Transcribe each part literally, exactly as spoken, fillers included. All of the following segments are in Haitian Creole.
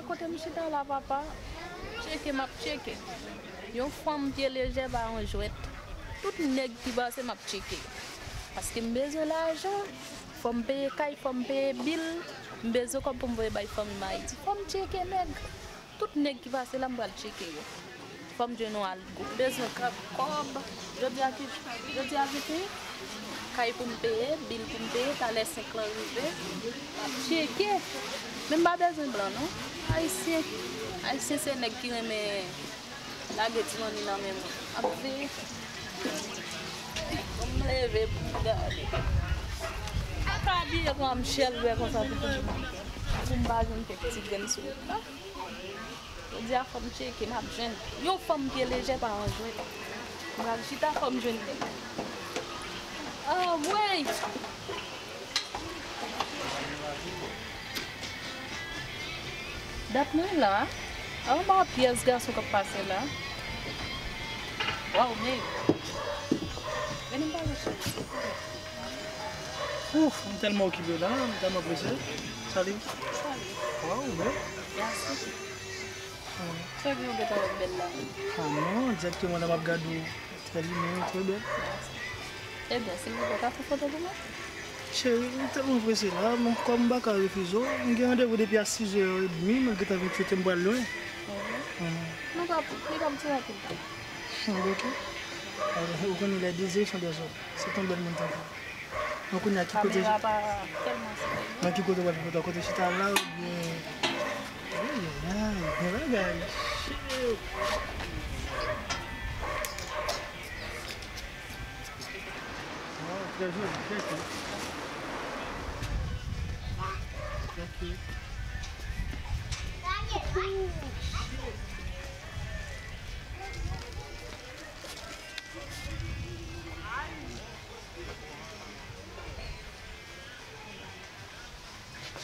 Kote m chita la, papa, tcheke m ap tcheke. Yon fanm pye lejè pa yon jwèt. Tout nèg ki pase, m ap tcheke yo. Paske m bezwen lajan, fò m peye kay, fò m peye bil, m bezwen kòb pou m voye bay fanmi m Ayiti. Fò m tcheke nèg. Tout nèg ki pase la, m pral tcheke yo. Fò m jwenn yon algo. M bezwen kòb, kòb. Jodi a ki, jodi a ki kou? Kay pou m peye, bil pou m peye, talè senk lan rive. M ap tcheke. Men m pa bezwen blan, non. Ayisyen. Ayisyen se nèg ki renmen lage ti manmi nan men mwen. M ap veye. Pou m leve, pou m gade. M pa ka abiye kon m chèlbè konsa pou, pou m pa jwenn kèk ti grenn sou wout la. Jodi a fò m tcheke, m ap jwenn. Yon fanm pye lejè pa yon jwèt. M pral chita, fò m jwenn li. Anmwey! Dat mwen la. Anba pyès gason k ap pase la. Waw, men. Men m pa wè cheri. Ouf, m tèlman okipe la, m tèlman prese. Salut. Salut. Waw, bèl. Mèsi. Sa gen yon bèt avèk bèl la? Ah non, dirèkteman la m ap gade w. Trè limen, trè bèl. Ebyen, silvouplè, ka fè foto pou mwen? Cheri, m tèlman prese la, men kòm m pa ka refize w, m gen randevou depi a sizè edmi, malgre ta vin chute m pral lwen. Mhm. Nou p ap, li p ap dire anpil tan. Hmm, ok. Ou konnen les désirs sont des ordres. Se t on bèl moun tankou w. Bon, kounye a, ki kote, kamera pa tèlman serye. Nan ki kote w pral fè foto a? Kote chita la oubyen? Ayayay, gen bagay. Shit. Wow, très joli, très cute. Très cute.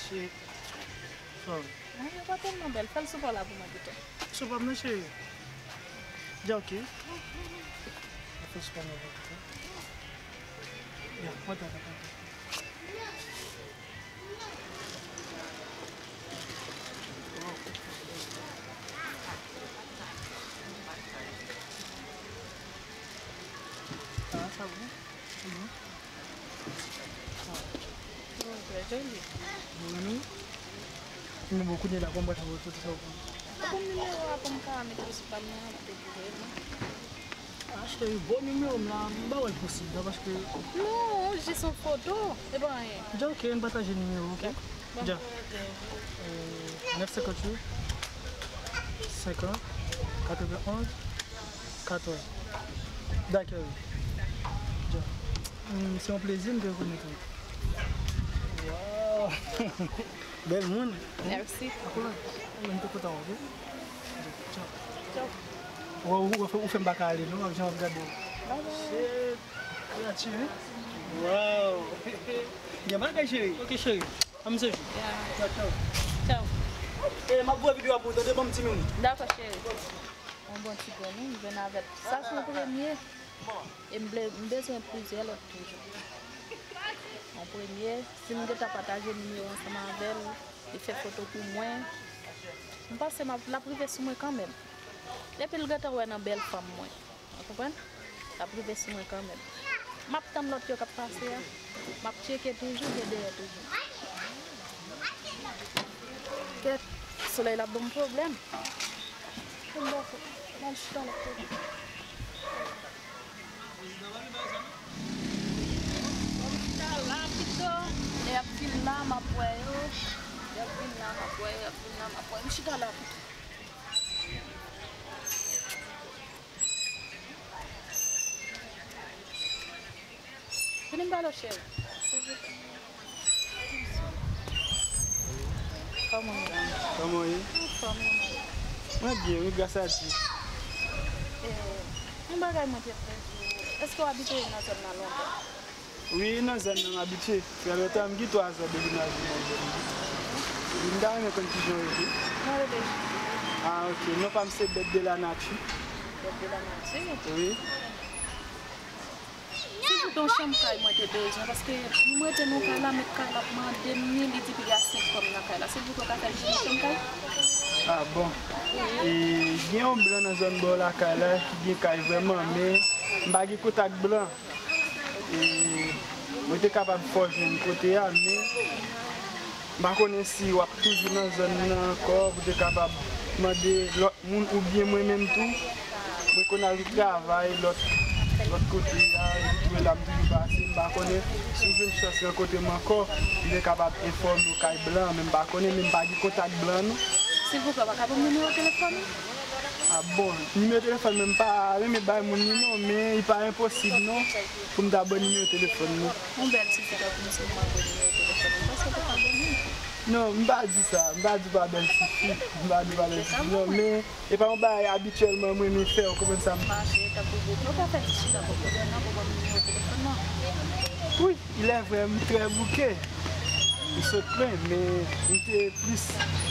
Shit. Sorry. Mwen, yo pa tèlman bèl. Fè l sou pa w la pou mwen pito. Sou pa m nan, cheri. Dja ok. Fè sou pa m nan pito. Ya, mwen ta, ta, ta, ta. Ah, sa bon. Mhm. Oh, trè joli. Ou renmen? Men bon, kounye a la, kòman w pral fè pou foto sa w pran? Ban m nimewo a pou m ka mete sou pa m nan, m ap ekri w. Ah, cheri, bon nimewo m la, m pa wè l posib la, paske... Non, jis yon foto, e pa anyen. Dja, ok, n pataje nimewo, ok? Dja. Euh, neuf cinquante-huit, cinquante, quatre-vingt-onze, quatre. Dakò. Dja. Hmm, se yon plezi m te rekonèt ou. Wow! Bèl moun. Mèsi. Akola. Mwen te kontan, ok? Tchaw. Tchaw. Ou, ou, ou fè, ou fè m pa ka ale, non, ak jan w ap gade w. Bye bye. Shit. Ou la tire. Wow. Gen bagay, cheri. Ok, cheri. An m sezi. Ya. Tchaw, tchaw. Tchaw. E, m ap voye videyo a pou ou, tande, ban m ti minit. Dakò, cheri. Yon bon ti grenn, wi, m jwenn avè l. Sa se yon premye. E m vle, m bezwen plizyè lòt toujou. Yon premye, si m gentan pataje nimewo ansanm avè l, li fè foto pou mwen, m panse m ap, l ap rive sou mwen kanmenm. Epi l gentan wè nan bèl fanm mwen. Ou konprann? L ap rive sou mwen kanmenm. M ap tann lòt yo k ap pase a. M ap tcheke toujou, gen dèyè toujou. Kèt, solèy la ap ban m pwoblèm. Bon, m al chita lòt kote. Bon, m chita la pito. Lè y ap vin la, m ap wè yo. Y ap vin la, m ap wè yo. Y ap vin la, m ap wè yo. M chita la pito. Vini m pale w, cheri. Kòman w ye? Kòman w ye? Anfòm, ou menm? Mwen byen, wi, gras a Dye. Eh, yon bagay mwen te vle di w. Èske w abitye nan zòn nan lontan? Wi, nan zòn nan m abitye. Fè lontan, m gen twa zan depi m al viv nan zòn nan. Wi, m ta renmen konn kijan w rele. Mwen rele Julie. Ah, ok. Non pa m se Bèt de la Nati. Bèt de la Nati? Wi. Si se te yon chanm kay mwen te bezwen, paske m rete nan kay la, mèt kay la ap mande m li, li di piga senk fanm nan kay la. Silvouplè, w ka fè l vin yon chanm kay? Ah bon. E gen yon blan nan zòn bò lakay la ki gen kay vrèman, men m pa gen kontak blan. E mwen te kapab fè w jwenn kote a, men m pa konnen si w ap toujou nan zòn nan ankò pou te kapab mande lòt moun oubyen mwen menm tou. Mwen konn al travay lòt, lòt kote a, epi tou la m toujou pase, m pa konnen si w jwenn chans rankontre m ankò, m te kapab enfòme w kay blan, men m pa konnen, men m pa gen kontak blan non. Silvouplè, w pa ka ban m nimewo telefòn ou? Ah bon, nimewo telefòn mwen m pa renmen bay moun li non, men li pa enposib non pou m ta ban nimewo telefòn mwen. Yon bèl ti fi tankou misye, ou mande nimewo telefòn ou, m panse ou te ka ban m li. Non, m pa di sa, m pa di w pa bèl ti fi, m pa di w pa bèl ti fi non, men e pa yon bagay abityèlman mwen renmen fè, ou konprann sa m. Mache tankou bouke, ou ka fè ti chita bò kote m nan pou ban m nimewo telefòn nan. Wi, il est vrai, m trè bouke. M sot lwen, men m te plis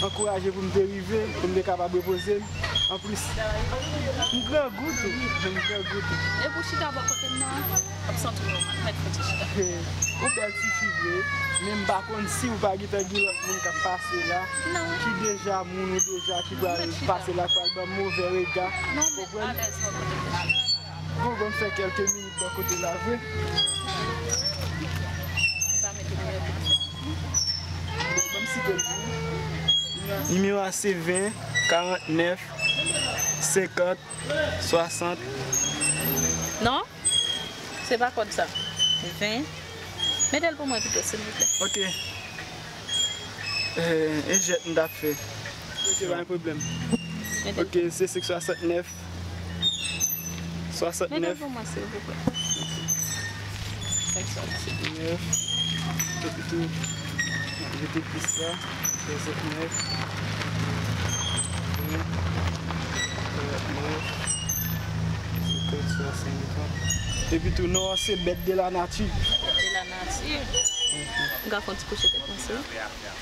ankouraje pou m te rive, pou m te kapab repoze m. Anplis, m grangou tou, m grangou tou. Depi w chita bò kote m nan, w ap santi w nòmal, mèt fè ti chita. Ou bèl ti fi vre, men m pa konn si w pa gentan gen lòt moun k ap pase la, ki deja moun ou deja ki pral pase la, k pral ban m movè rega. Ou konprann? Bon, ban m fè kèlke minit bò kote la vre. Bon, ban m site l pou ou. Nimewo a se ven, karant nèf, senkant, swasant. Non, se pa kòd sa. Ven. Mete l pou mwen pito, silvouplè. Ok. Eh, e jèt m t ap fè. Se pa yon pwoblèm. Ok, se senk swasant nèf. Swasant nèf. Mete l pou mwen, silvouplè. Senk swasant nèf. Epi tou, mete plis la. Swasant nèf. Swasant nèf. Epi tou, non, se bèt de la nati. Bèt de la nati. M ka fè yon ti kouche tèt mwen sou ou?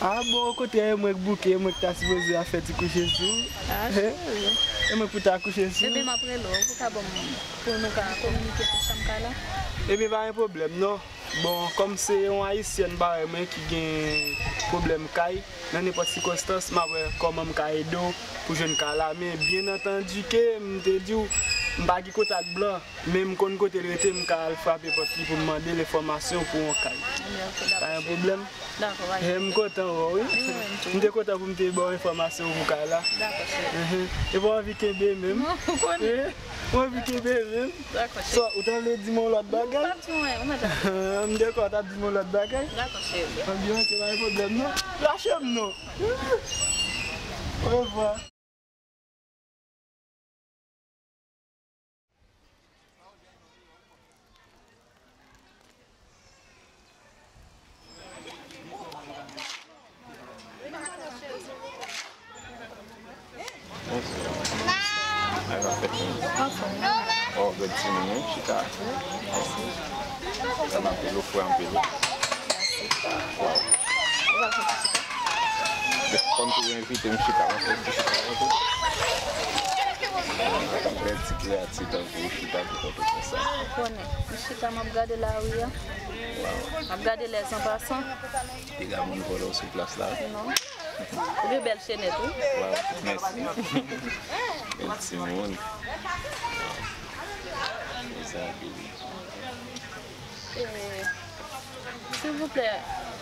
Ah bon, okontrè, e mwen k bouke, e mwen k ta sipoze a fè ti kouche sou ou. Ah, cheri. E mwen pou ta kouche sou ou. Ebyen, m ap rele w, pou ka ban m, pou nou ka kominike pou chanm kay la. Ebyen, pa gen pwoblèm, non. Bon, kòm se yon ayisyèn parèy mwen ki gen pwoblèm kay, nan nenpòt sikonstans, m ap wè kòman m ka ede w pou jwenn kay la. Men, byen antandi ke m te di w, m pa gen kontak blan. Men m konn kote l rete, m ka al frape pòt li pou m mande l enfòmasyon pou yon kay. Ebyen, ok, dakò, cheri. Pa gen pwoblèm. Dakò, pa gen pwoblèm. Eh, m kontan wè w, wi. Wi, mwen menm tou. M te kontan pou m te ba w enfòmasyon pou kay la. Dakò, cheri. Enhen. E pa w anvi kenbe menm? Non, ou konnen. Eh, ou anvi kenbe menm? Dakò, cheri. So, ou ta vle di m yon lòt bagay? M p ap di w anyen, ou mèt ap di. M te kwè w t ap di m yon lòt bagay. Dakò, cheri. Ebyen, ok, pa gen pwoblèm, non. Lache m, non. Orevwa. Bonswa. Ay, pa fèt. Anfòm. Oh, gad timoun, wi, chita. Sa m ap pelo, fwa m pelo. Waw. Ou pa fè ti chita? Kòm tou envite m chita, m ap fè ti chita. Bèl ti kreyati tankou ou chita pou kont ou konsa. Ou konnen, m chita, m ap gade lari a. Waw. M ap gade les en passant. Piga moun vòlè w sou plas la. Non. Ou gen bèl chenèt, wi. Waw, mèsi. Bèl timoun. Mèsi anpil. Eh, silvouplè,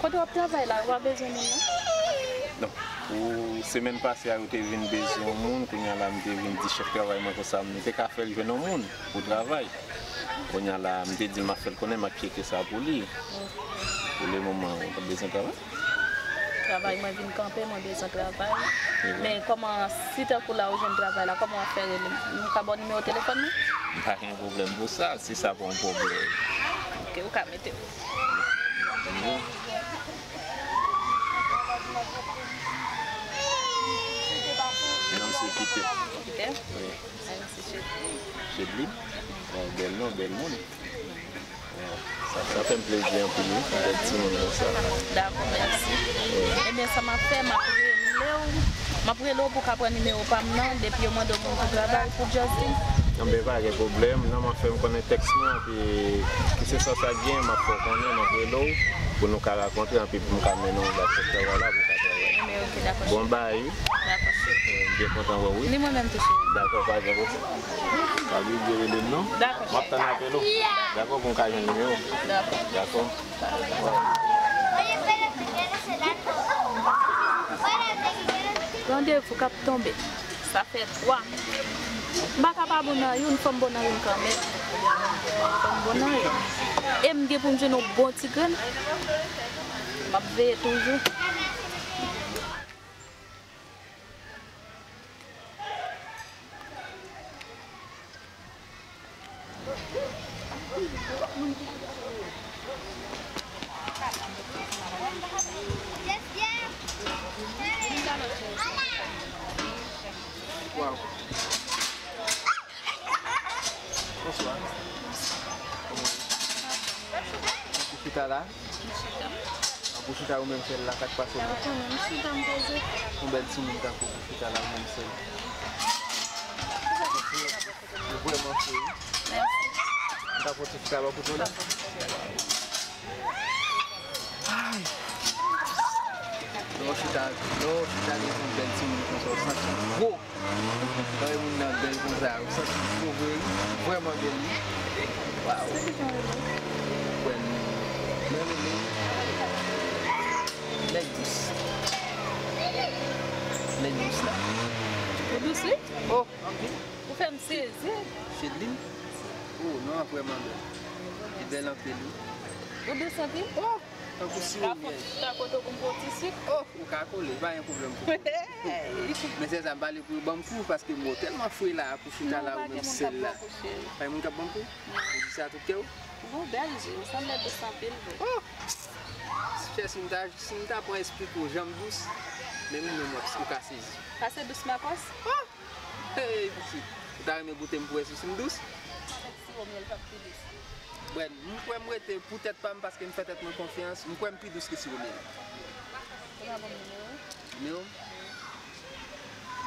kote w ap travay la, yo pa bezwen moun, non? Non. Pou semèn pase a, yo te vin bezwen yon moun, kounye a la, m te vin di chèf travay mwen konsa, m te ka fè l jwenn yon moun pou travay. Kounye a la, m te di l m ap fè l konnen, m ap tcheke sa pou li. Pou le moman, ou pa bezwen travay? Travay mwen vin kanpe, mwen bezwen travay. Men kòman, si tankou la ou jwenn travay la, kòman w ap fè rele m? Nou ka ba w nimewo telefòn mwen? M pa gen pwoblèm pou sa, si sa pa yon pwoblèm. Ok, ou ka mete l. Non, se Peter. Peter? Wi. Ay, mèsi, Chedly. Chedly? Bon, bèl non, bèl moun. Sa, sa fè m plezi anpil, wi, pou bèl timoun konsa. Dakò, mèsi. Ebyen, sa m ap fè, m ap rele w. M ap rele w pou w ka pran nimewo pa m nan, depi yo mande w moun pou travay, pou Justin. Enben, pa gen pwoblèm, non, m ap fè m konnen tèks mwen, epi ki se sa sa gen, m ap fè w konnen, m ap rele w, pou nou ka rakontre, epi pou m ka mennen w ba chèf travay la, pou w ka travay. Enben, ok, dakò, cheri. Bon bagay, wi. Dakò, cheri. M byen kontan wè w, wi. Ni mwen menm tou, cheri. Dakò, pa gen pwoblèm. Pa bliye rele m, non. Dakò, cheri. M ap tann apèl ou. Dakò, pou m ka jwenn nimewo w. Dakò. Dakò. Randevou k ap tonbe. Sa fè twa. M pa ka pa bon nan youn, fò m bon nan youn kanmenm. Fò m bon nan youn. E m gen pou m jwenn yon bon ti grenn. M ap veye toujou. Waw. Bonswa. Kòman w ye? Ou chita la? Ou chita ou menm sèl la, sa k pase w menm? Yon bèl timoun tankou w chita la ou menm sèl. Ou vrèman fre wi. Mèsi. M ka pran ti fika ba kote w la? Ay! Lè w chita, lè w chita gen yon bèl timoun konsa, w santi w gwo. Lè w wè moun nan bèl konsa, w santi w gwo vre wi. Vrèman bèl wi. Waw. Mwen, mwen renmen nèg dous. Nèg dous la. Ou dous wi? Oh! Anpil. Ou fè m sezi. Chedlin? Oh, non, vrèman bèl. Li bèl anpil, wi. Ou dous anpil? Oh! Tankou siwo myèl. Ka kote w pou m pran ti sik? Oh, ou ka kole, pa gen pwoblèm pou kole. Men sè sa, m pale pou yo ban m kou, paske m tèlman fre la, pou chita la, ou menm sèl la. Pa gen moun k ap ban m kou? Ou di sa tout kè w? Ou bèl, je, ou sanble dous anpil, vre. Oh! Chè, si m ta, si m ta pran esplike w jan m dous, menm ou menm w ap, ou ka sezi. Pase dous makòs? Oh! Hey, pitit, ou ta renmen goute m pou wè si m dous? Avèk siwo myèl, p ap pi dous. Bwè, m kwè m rete pou tèt pa m paske m fè tèt mwen konfyans. M kwè m pi dous ke siwo myèl. Ou pa ban m nimewo w? Nimewo m?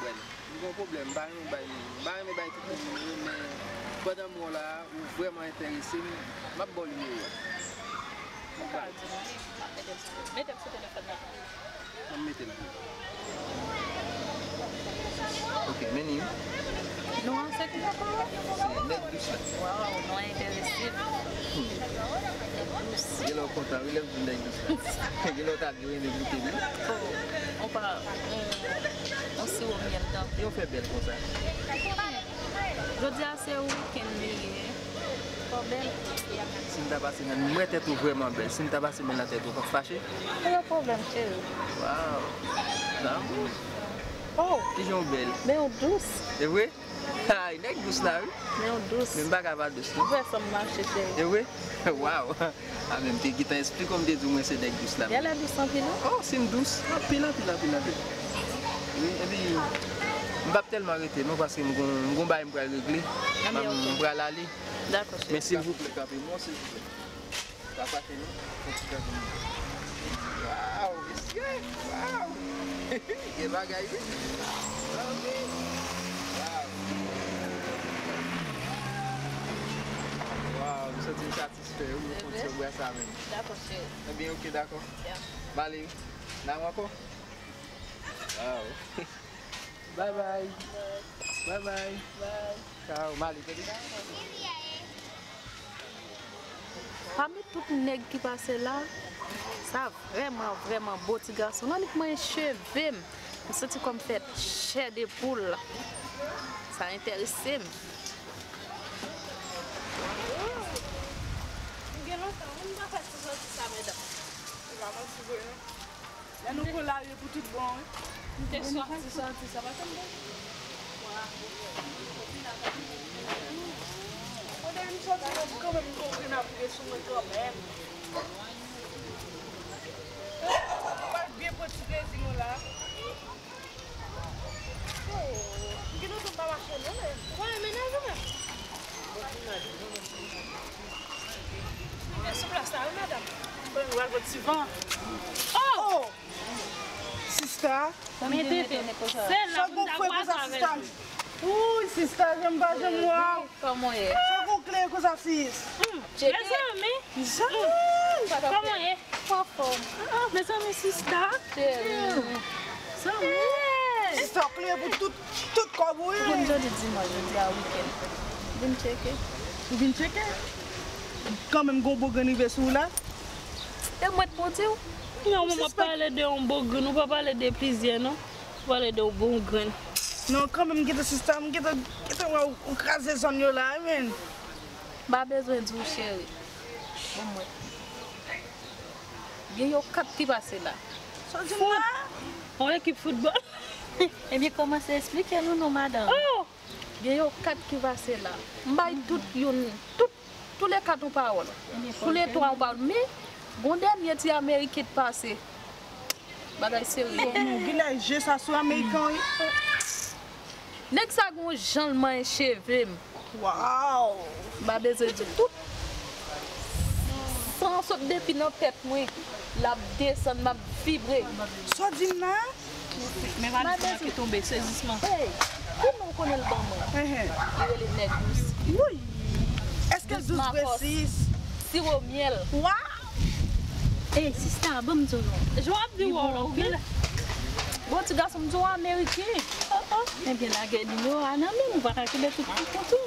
Bwè, m gen yon pwoblèm. M pa renmen bay, m pa renmen bay tout moun nimewo m, men pandan m wè w la, ou vrèman enterese m, m ap ba w nimewo a. Ou ka di m, m ap mete l sou telefòn nan. An m mete l pou ou. Ok, men ni. Non an se ki jan pou ou? Se nèg dous la. Waw, non an enterese m. Nèg dous. Gen lè w kontan wi lè m di nèg dous la. Gen lè w ta di w renmen goute li. Oh, on pa, on, on siwo myèl tanpri. Yo fè bèl konsa. Jodi a se wikenn li ye. Fò bèl. Si m ta pase men, m wè tèt ou vrèman bèl. Si m ta pase men nan tèt ou, w p ap fache? Pa gen pwoblèm, cheri. Waw. Damou. Oh! Kijan w bèl. Men w dous. E vre? Ay, nèg dous la, wi. Men w dous. Men m pa ka pa dous, non. Ou wè san m mache, cheri. E vre? Waw. A men m te gentan esplike w, m te di w mwen se nèg dous la. Genlè dous anpil, wi. Oh, si m dous. Anpil, anpil, anpil, anpil. Wi, epi, m p ap tèlman rete, non, paske m gon, m gon bagay m pral regle. Anben, ok. M pral ale. Dakò, cheri. Men silvouplè, kanpe m non, silvouplè. Pa pase non, fè ti kanpe m. Waw, mesye, waw. Gen bagay, wi. Waw, wi. Waw. Waw, m santi m satisfè, wi, m kontan wè sa menm. Dakò, cheri. Ebyen, ok, dakò. Ya. M ale, wi. N a wè ankò. Waw. Bye bye. Bye bye. Bye. Ciao. M ale, tande. Pami tout nèg ki pase la, sa vrèman, vrèman bo ti gason. Annik mwen cheve m. M santi kò m fè chè de poul. Sa enterese m. M gen lontan, wi, m pa fè ti sòti sa, medam. Se pa manti vre, non. Lè nou kou lari pou tout bon, wi. M te sòti, sòti, sa pa sanble. Bon, depi m sòti, mwen di kanmenm m gon grenn ap rive sou mwen kanmenm. Nou pral byen pran ti plezi nou la. Oh, m gen lontan m pa mache non, men. Ou pa wè mennaj ou menm? Rive sou plas la, wi, madanm. Bon, nou pral pran ti van. Oh! Oh! Sista. Men tenten, se la pou m ta kwaze avèk ou. Wouy, sista, janm pa janm wè w. Kòman w ye? Sa gon kle konsa, sis. Mezanmi. Mezanmi. Kòman w ye? Anfòm. Ah, mezanmi, sista. Cheri. Zanmi. Sista, w klere pou tout, tout kòb ou ye. Ou konn jodi dimanch, jodi a wikenn. Vin tcheke. Ou vin tcheke? Kanmenm gon bo grenn rive sou ou la. E mwen t pou di w. Non, mwen, mwen pale de yon bo grenn, ou pa pale de plizyè, non. Ou pale de yon bo grenn. Non, kanmenm, gentan sista, m gentan, gentan wè ou, ou kraze zòn yo la, wi, men. M pa bezwen di w, cheri. Bon, mwen. Gen yon kat ki pase la. Sa w di m la? Yon ekip foutbòl. Ebyen, kòmanse eksplike nou non, madanm. Oh! Gen yon kat ki pase la. M bay tout youn, tout, toulèkat yon pawòl. Toulètwa yon pawòl. Men, gon dènye ti ameriken t pase. Bagay serye. Non, non, genlè je sa sou ameriken, wi. Nèg sa gon jan l manyen cheve m. Waw! M pa bezwen di tout. San sot depi nan tèt mwen, l ap desann, m ap vibre. Sa w di m la? Men pa di sa ki tonbe, sezisman. Hey, kòman w konnen l ban mwen? Li rele nèg dous. Woy! Èske l dous vre, sis? Siwo myèl. Waw! Ey, sista, ban m di w non. Jan w ap di w la, ou genlè. Bon, ti gason, m di w ameriken. Ebyen, lage nimewo a nan men m, ou pa ka kenbe tout pou kont ou.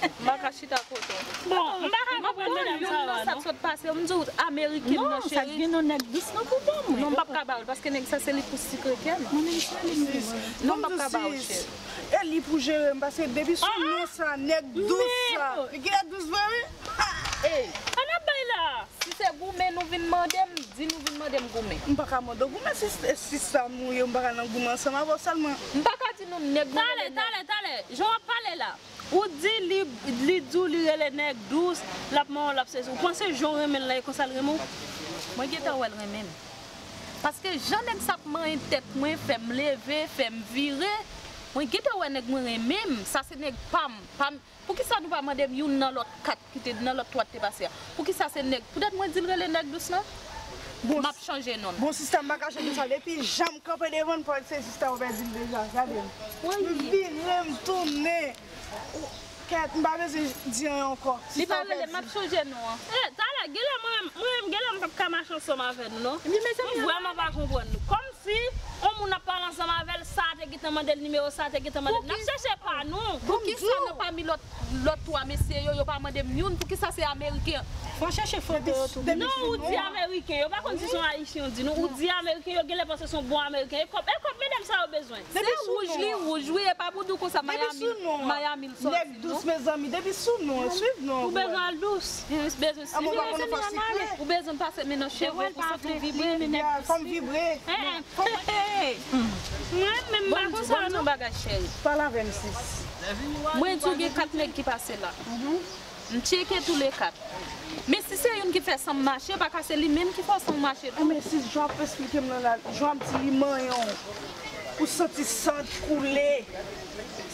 M pa ka chita kote w. Bon, m pa ka konprann medam sa yo a, non. Sa k sot pase, m di w ameriken, non, cheri. Non, sa gen nan nèg dous nan pou ban mwen. Non, m p ap ka ba w l, paske nèg sa se li pou sikre kè m. Mwen menm se li m. Non, m p ap ka ba w l, cheri. E li pou jere m, paske depi sou non sa, nèg dous sa. Li gen nèg dous vre, wi. Ey. Ann ap bay la. Si se goumen nou vin mande m, di nou vin mande m goumen. M pa ka mande w goumen, si, si sa m ou ye, m pa ka nan goumen ansanm avè w sèlman. M pa ka di nou nèg nou rele nèg. Talè, talè, talè. Jan w ap pale la. Ou di li, li di w li rele nèg dous, l ap manyen w, l ap sezi. Ou panse jan w renmen l la, e konsa l renmen w? Mwen gentan wè l renmen m. Paske jan nèg sa ap manyen tèt mwen, fè m leve, fè m vire, mwen gentan wè nèg mwen renmen m. Sa se nèg pa m, pa m. Poukisa nou pa mande m youn nan lòt kat ki te nan lòt twa te pase a? Poukisa se nèg? Poutèt mwen di l rele nèg dous lan? M ap chanje non l. Bon, sista, m pa ka chanje sa. Depi jan m kanpe devan l, pòt se sista ou pèdi l deja. Gade m. M vire, m tounen. Kèt, m pa bezwen di anyen ankò. Li pa rele, m ap chanje non an. E, talè, genlè mwen, mwen menm, genlè m p ap ka mache ansanm avè nou, non. M vrèman pa konprann nou. Kòmsi yon moun ap pale ansanm avè l, sa a te gentan mande l nimewo, sa a te gentan mande l. N ap chèche pa nou. Poukisa nan pami lòt, lòt twa mesye yo, yo pa mande m youn? Poukisa se ameriken an? Fò chèche foto yo tou. Non, ou di ameriken, yo pa konn si se yon ayisyen ou di non. Ou di ameriken, yo genlè panse se yon bon ameriken. E kòb, e kòb medam sa yo bezwen. Se wouj li wouj, wi, e pa pou di w konsa Miami, Miami l sòti, non. Nèg dous, mezanmi, depi sou non, swiv non. Ou bezwen al dous. Ou bezwen sibi. Ou bezwen pase men nan cheve pou santi w vibre. Fò m vibre. Mwen menm m pa konsa non. Bon, m di w yon bagay, cheri. Pale avè m, sis. Mwen di w gen kat nèg ki pase la. M tcheke tou le kat. Men si se youn ki fè san m mache, pa ka se li menm ki fè san w mache tou. Enben, sis, jan w ap esplike m nan la, jan w ap di li manyen w, ou santi san koule.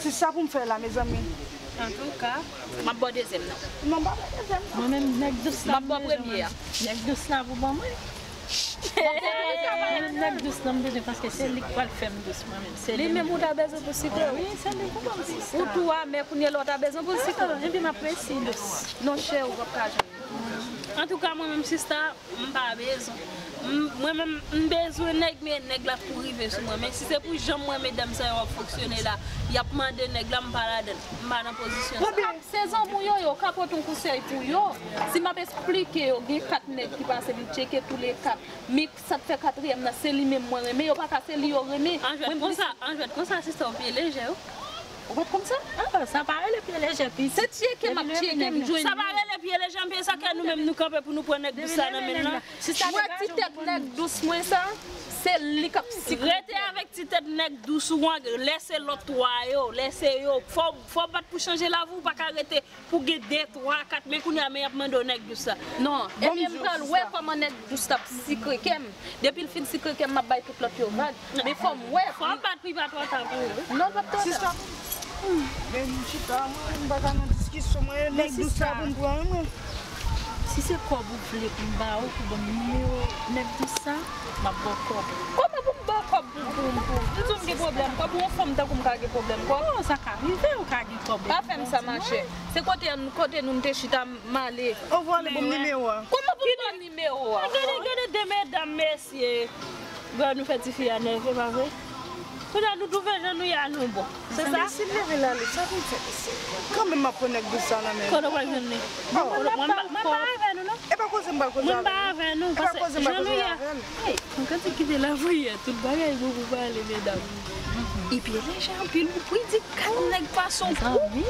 Se sa pou m fè la, mezanmi. Antouka, m ap ba w dezyèm nan. Non, pa ba dezyèm nan. Mwen menm, nèg dous la, m ap ba w premye a. Nèg dous la pou ban mwen. Nèg dous nan m bezwen, paske se li k pral fè m dous mwen menm. Se li menm ou ta bezwen pou sikre w. Wi, se li pou ban m sista. Ou tou amè kounye la, ou ta bezwen pou l sikre w. Epi m ap resi dous. Non, chè, ou p ap ka jwenn. Antouka, mwen menm, sista, m pa bezwen. M, mwen menm, m bezwen nèg, men nèg la pou rive sou mwen. Men si se pou jan m wè medam sa yo ap fonksyone la, y ap mande nèg la, m pa ladan l. M pa nan pozisyon sa. Se zanmi w yo ye, w ka pote yon konsèy pou yo. Si m ap esplike yo, gen kat nèg ki pase, li tcheke tou le kat. Men sa k fè katriyèm nan, se li menm mwen renmen, yo pa ka se li yo renmen. Anjwèt konsa, anjwèt konsa, sista, w pye lejè, wi. Ou pa t konn sa? Ah, sa pa rele pye lejè, pitit. Se tcheke m ap tcheke, m jwenn. Sa pa rele pye lejè, m pye sa kè nou menm nou kanpe pou nou pran nèg dous sa nan men l lan. Mwen ti tèt nèg dous mwen sa, se li k ap sikre. Rete avèk ti tèt nèg dous ou an, lè se lòt twa yo, lè se yo. Fò, fò w bat pou chanje lavi w, pa ka rete pou gen de, twa, kat, men kounye a, men y ap mande w nèg dous la. Non, ebyen, m pral wè kòman nèg dous la ap sikre kè m. Depi l fin sikre kè m, m ap bay tout lòt yo vag. Men fò m wè. Fò w bat pou l pa twò ta pou ou. Non, l p ap twò ta. Sista, men m chita, mwen, m pa ka nan diskisyon, mwen, nèg dous la pou m pran, mwen. Si se kòb ou vle pou m ba ou, pou ban m nimewo nèg dous sa, m ap ba w kòb. Kòman pou m ba w kòb? Pou, pou, pou. M di w m gen pwoblèm kòb, ou yon fanm tankou m ka gen pwoblèm kòb? Non, sa ka rive, ou ka gen kòb. Pa fè m sa, machè. Se kote, kote nou m te chita, m ale. Anvo ale ban m nimewo a. Kòman pou m ba w nimewo a? Gade, gade de medam, mesye. Gade nou fè tifi a nève, pa vre? Kounye a nou twouve jan nou ye a nou bon. Se sa? Enbesil, leve l ale, sa pou l fè mesye? Kanmenm m ap pran nèg dous sa nan men. Kote w pral jwenn li? Oh. Mwen, mwen, mwen pa avè nou non. E pa koze m pral koze avè nou. Mwen pa avè nou, paske jan nou ye a. Hey, mwen kanti kite lapriyè, tout bagay bon pou pale, medam. Epi lejè anpil, wi, di kat nèg fason pou.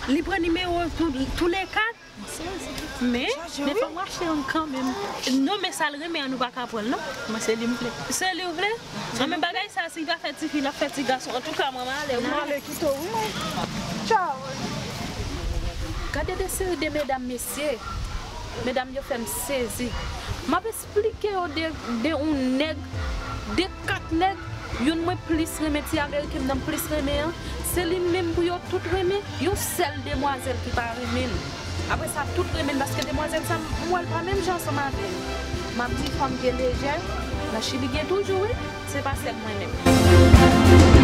Li pran nimewo tou, tou le kat. Men, men fò m rachte yon kanmenm. Non, men sa l renmen an, nou pa ka pran l non. Mwen se li m vle. Se li w vle? An, men bagay sa, si l pa fè tifi, l ap fè ti gason. Antouka, mwen, m ale wi. M ale kite w wi mwen. Tchaw. Gade de seri de medam, mesye. Medam yo fè m sezi. M ap esplike yo de, de yon nèg, de kat nèg, youn mwen plis renmen, ti ameriken m nan m plis renmen an, se li menm pou yo tout renmen, yon sèl demwazèl ki pa renmen l. Apre sa, tout renmen l, paske demwazèl sa, m wè l pa menm jan ansanm avè yo. M ap di fanm gen lejè, nan Chili gen toujou, wi, se pa sèl mwen menm.